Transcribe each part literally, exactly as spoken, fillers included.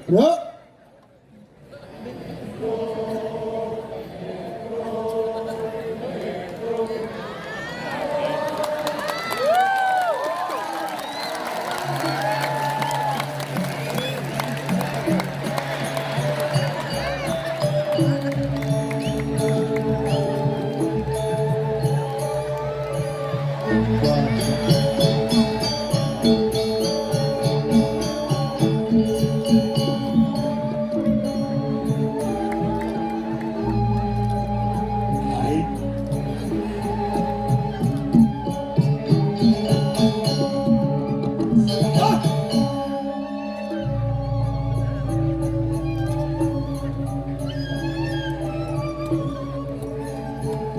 Bro.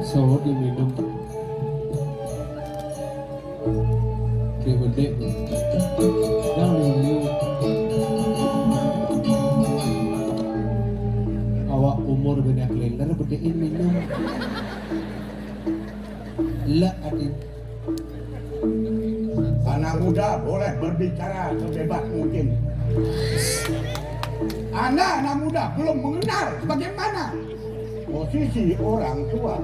Sawat diminum. Oke, bedek. Nah, liu-liu. Awak umur beda kalender, bedekin minum. Lek, Adin. Anak muda boleh berbicara sebebas mungkin. Anda, anak muda, belum mengenal bagaimana posisi orang tua.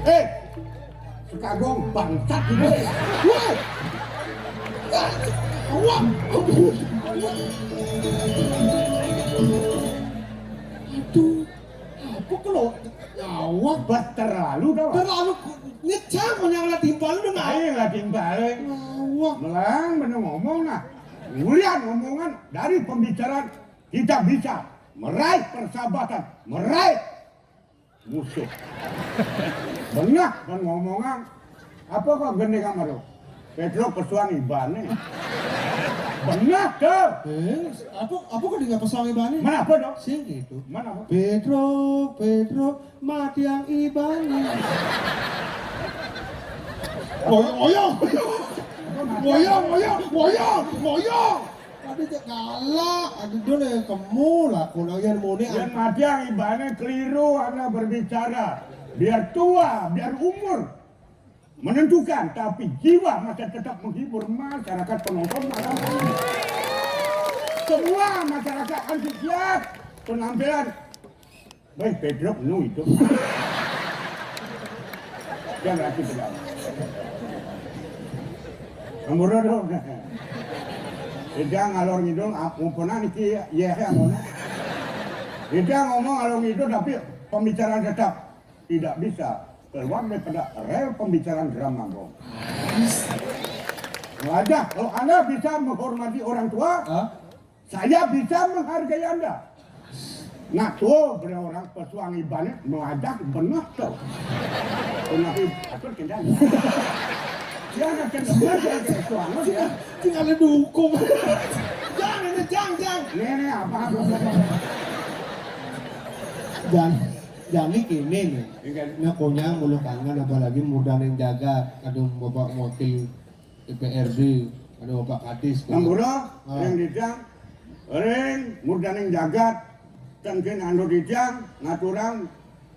Eh, sekagong bangsat ini. Woi! Wah! Aduh, apa kalau nyawa? Bat terlalu dah. Terlalu ngecang kau yang lah timpal tu nah. Ayo lah timpal. Nyawa. Melang bener ngomong nah. Kemudian omongan dari pembicaraan kita bisa meraih persahabatan, meraih musuh. Benar dan ngomongan. Apa kau gendeng sama tu? Pedro pesuang Iban ni. Benar tu. Eh, apa apa kau dengar pesuang Iban ni? Mana apa tu? Sing gitu. Mana apa? Pedro, Pedro, mati yang Iban ni. Oyong, oyong, oyong. Oyong, oyong, oyong, oyong. Ada cek galak, ada dulu yang kamu lah, kau yang mau ni. Yang mati yang Iban ni keliru anda berbicara. Biar tua, biar umur menentukan, tapi jiwa masih tetap menghibur masyarakat penonton malam ini. Semua masyarakat antusias penampilan. Baik, Pedro nu itu. Dia berarti pegang. Ampura dong. Dia ngalor ngidul, ah, umpunan iki, iya, iya, ampura. Dia ngomong ngalor ngidul, tapi pembicaraan tetap tidak bisa keluar daripada rel pembicaraan drama, Bro. Wajah, kalau Anda bisa menghormati orang tua, hah? Saya bisa menghargai Anda. Nah, tuh, bener orang pesuang Iban ni mengajak benar tu. Penyakit, apa kendali? Dia ada kendali, dia ada pesuang, dia. Tinggal ada dukung. Jangan, ini, jangan, jangan. Ni, ni, apa, apa, apa. Jangan. Jani kini ni. Iya kan? Nah, konyang mulu kangen, apalagi murdaning jagat. Aduh, Bapak Wakil D P R D, aduh, Bapak Kadis. Ampura, ah. Ring titiang, ring murdaning jagat, ten ken anu titiang, ngaturang,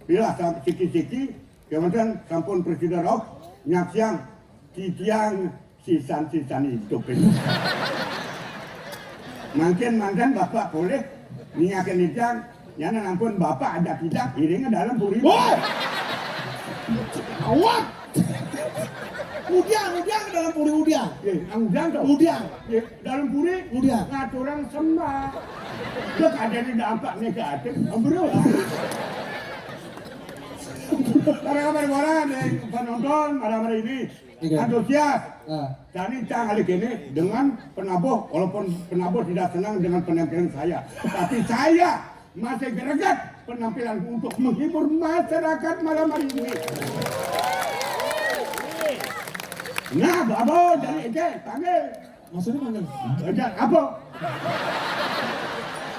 pilah sam-, siki-siki, kemanten sampun prasida rauh, nyaksiang, titiang sisan-sisan idup ini. Mangkin manten Bapak polih ningakin titiang, nyana ampun Bapak ada tidak iringnya dalam puri. Woi! Awak! Udiang, udiang ke dalam puri udiang. Eh, udiang tu. Udiang. Eh, dalam puri. Udiang. Ngaturang sembah. Dek ada ni dampak negatif, bro. Para kawan-kawan, eh, penonton malam hari ini. Iya. Antusias. Ah. Jani cang kali ini dengan penabuh, walaupun penabuh tidak senang dengan penampilan saya, tapi saya masih greget penampilan untuk menghibur masyarakat malam hari ini. Nah, Babo, jadi ente panggil. Maksudnya panggil? Ente apa?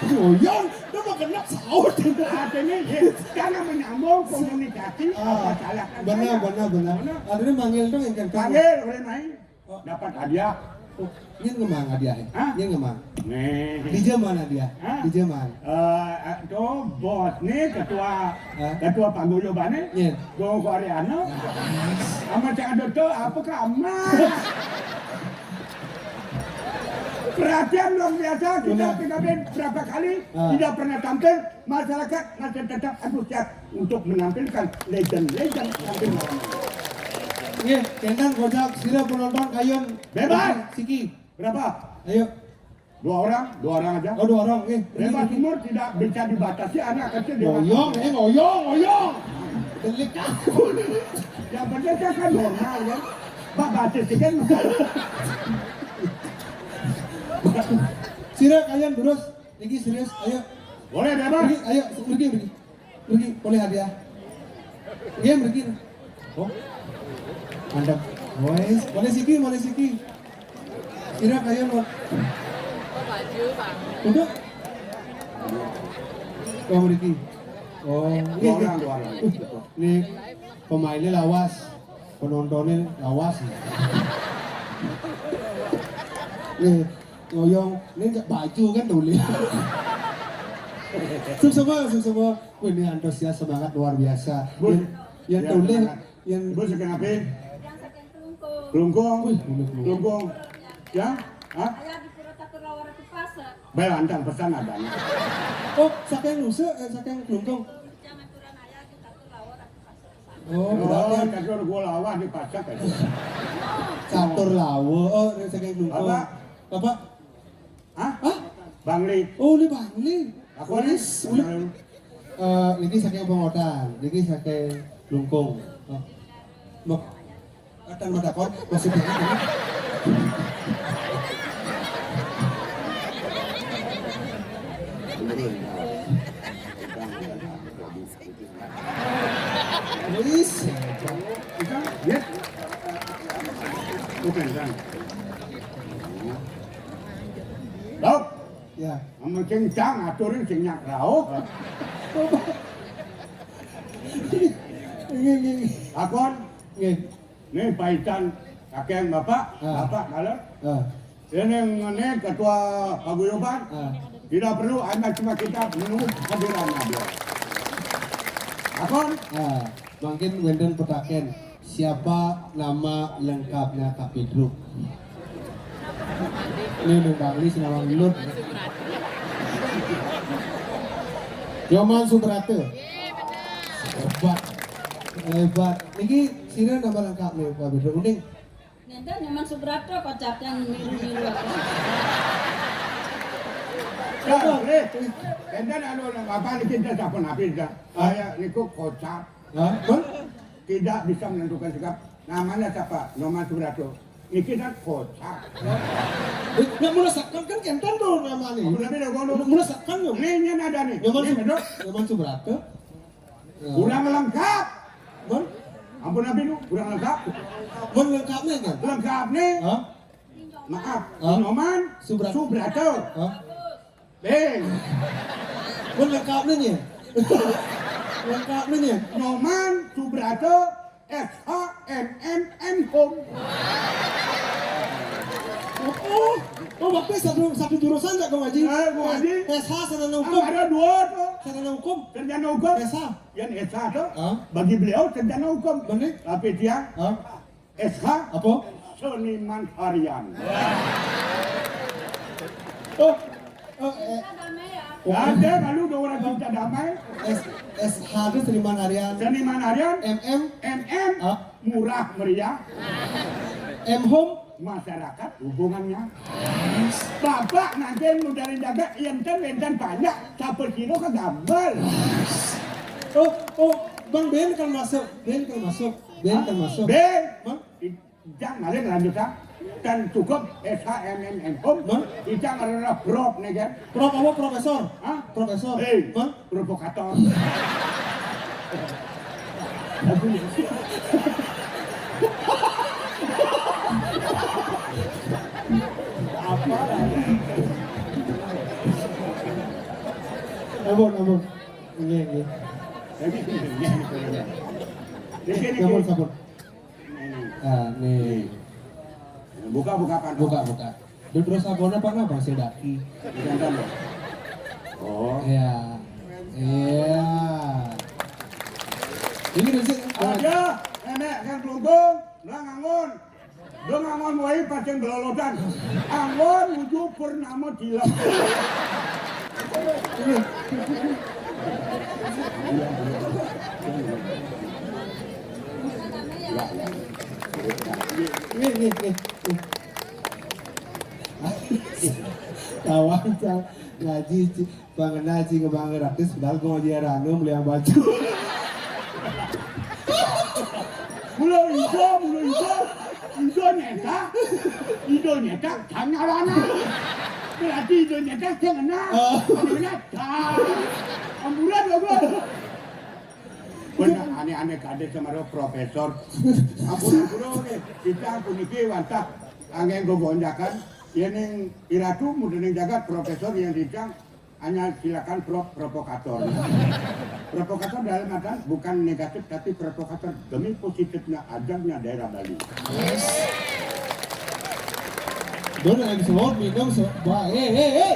Oyong, lu mau kena saut. Artinya, ya, karena menyambung komunikasi, ah, apa salah kan benar, saya? Benar, benar. Benar. Artinya manggil dong, yang kan. Panggil, boleh main. Oh. Dapat hadiah. Oh, ini ngemang hadiah, ya? Hah? Ini ngemang. Nih. Di zaman hadiah. Hah? Di zaman. Eh, eh, tu bos ni ketua, hah? Ketua paguyuban ni. Iya. Go Koreano. Ah. Sama cak ada tu, apa ke amat? Perhatian luar biasa, kita P K B berapa kali tidak pernah tampil, masyarakat masih tetap antusias untuk menampilkan legend-legend tampil malam ini. Nggih, kénten kocap sira penonton kayun. Bebas. Siki. Berapa? Ayo. Dua orang, dua orang aja. Oh, dua orang, nggih. Bebas umur tidak bisa dibatasi, anak kecil dia. Ngoyong, eh, ngoyong, ngoyong. Delik aku. Yang penting saya kan normal, ya. Mbak batis kan. Sira kalian terus, niki serius, ayo. Boleh, bebas. Niki, ayo, pergi, pergi. Mriki polih hadiah. Nggih, mriki. Oh. Mantap. Wes, polih siki, polih siki. Sira kaya mau. Untuk? Oh, mriki. Oh, nggih, nggih. Nih, pemainnya lawas, penontonnya lawas. Nih, ngoyong, ini nggak baju kan tulis. Suksma, suksma. Wah, ini antusias semangat luar biasa. Bun. Yang, yang tulis, semangat. Yang Bun, saking apa? Yang saking Klungkung. Klungkung. Wih, udah Klungkung. Klungkung. Ya? Hah? Ayah di Pura Tatur Lawar itu pas. Bae, antang pesan ada. Oh, saking Nusa, eh, saking Klungkung. Jangan aturan ayah di Tatur Lawar itu pas. Oh, oh, berarti Tatur gua lawah di pasar kan. Catur Lawa, oh, saking Klungkung. Bapak. Bapak? Hah? Hah? Bangli. Oh, ini Bangli. Aku ini. Wis, udah. Eh, ini saking Pongotan, ini saking Klungkung. Oh. Mbok, akan mau takon, maksudnya apa? Wis. Ya. Bukan, kan? Dok. Ya. Amun sing cang aturin sing nyak rauh. Nggih, nggih, nggih. Akon. Nggih. Nih paitan kakek bapak, ah, bapak kalau. Ah. Ini, ini ketua paguyuban. Ah. Tidak perlu, hanya cuma kita menunggu kehadiran beliau. Akon? Ah, mungkin wénten petaken. Siapa nama lengkapnya Kak Pedro? Ini Bang Bangli sing nama Lut. Nyoman Subrata. Hebat. Hebat. Niki sira nama lengkap nih, Kak Pedro. Uning. Nénten Nyoman Subrata kocap yang niru-niru aku. Ya, boleh. Nénten anu, apa niki kita siapa nabi dah. Saya niku kocap. Hah? Bang? Tidak bisa menentukan sikap. Namanya siapa? Nyoman Subrata. Niki kan kocak. Eh, nek mula saken kan kénten to namane. Ampun, tapi nek ngono. Mula saken lho. Nih, ini ada nih. Nyoman Ini Sub-, bener. Nyoman Subrata. Ya. Kurang lengkap. Bon? Ampun, tapi lu kurang lengkap. Bon lengkapnya kan? Lengkap nih. Hah? Maaf. Hah? Nyoman Subrata. Subrata. Hah? Beng. Mun lengkapnya nih. Lengkapnya nih. Nyoman Subrata S H M M M Home. Oh, oh, waktu satu, satu jurusan tak kau ngaji? Eh, kau ngaji? S H sarjana hukum. Ah, ada dua tuh. Sarjana hukum. Sarjana hukum. S H. Yang S H tuh. Hah? Bagi beliau sarjana hukum. Bener? Tapi dia Hah? S H apa? Seniman harian. Oh, oh, eh. Ada lalu dua orang cinta damai. S, S H itu seniman harian. Seniman harian. M M. M M. Ah. Murah meriah. M Home. Masyarakat hubungannya. Bapak nanti mudarin jaga, yang kan, yang kan banyak, campur kilo ke gambar. Oh, oh, Bang Ben kan masuk, Ben kan masuk, Ben kan masuk. Ben. Bang? Ijang mari lanjut, ah. Kan cukup S H M M M Home. Hah? Ijang adalah prof nih kan. Prof apa, profesor? Hah? Profesor. Hei, Hah? Provokator. Apa? Ampun, ampun. Nggih, nggih. Sampun, sampun. Ah, nih. Buka, buka, Pak. Buka, buka. Duh, terus apa, apa, apa, sing daki? Bukan, kan, ya? Oh. Iya. Iya. Ini sih. Aja, enek kan Klungkung, lah ngangun. Dong angon waé pacén belolodan. Angon nuju purnama tilem. Nih, nih, nih. Nih. Tawang, Cang. Ngaji, Ci. Pangenal, Ci, ngebang gratis, padahal gua ngaji ranu beli yang baju. Mula ijo, mula ijo. Ijo nyéta. Ijo nyéta, tanya lana. Berarti ijo nyéta, tengena. Oh. Tengena, tah. Amburan, amburan. Bener, aneh-aneh kadé sama profesor. Ampun, ampun, oké. Kita ampun iki wantah. Angin gogonjakan. Yéning iratu mudaning jagat profesor yang rincang hanya silakan pro provokator. Provokator dalam artian bukan negatif tapi provokator demi positifnya ajaknya daerah Bali. Dona yang sahur minum se- ba- eh eh eh.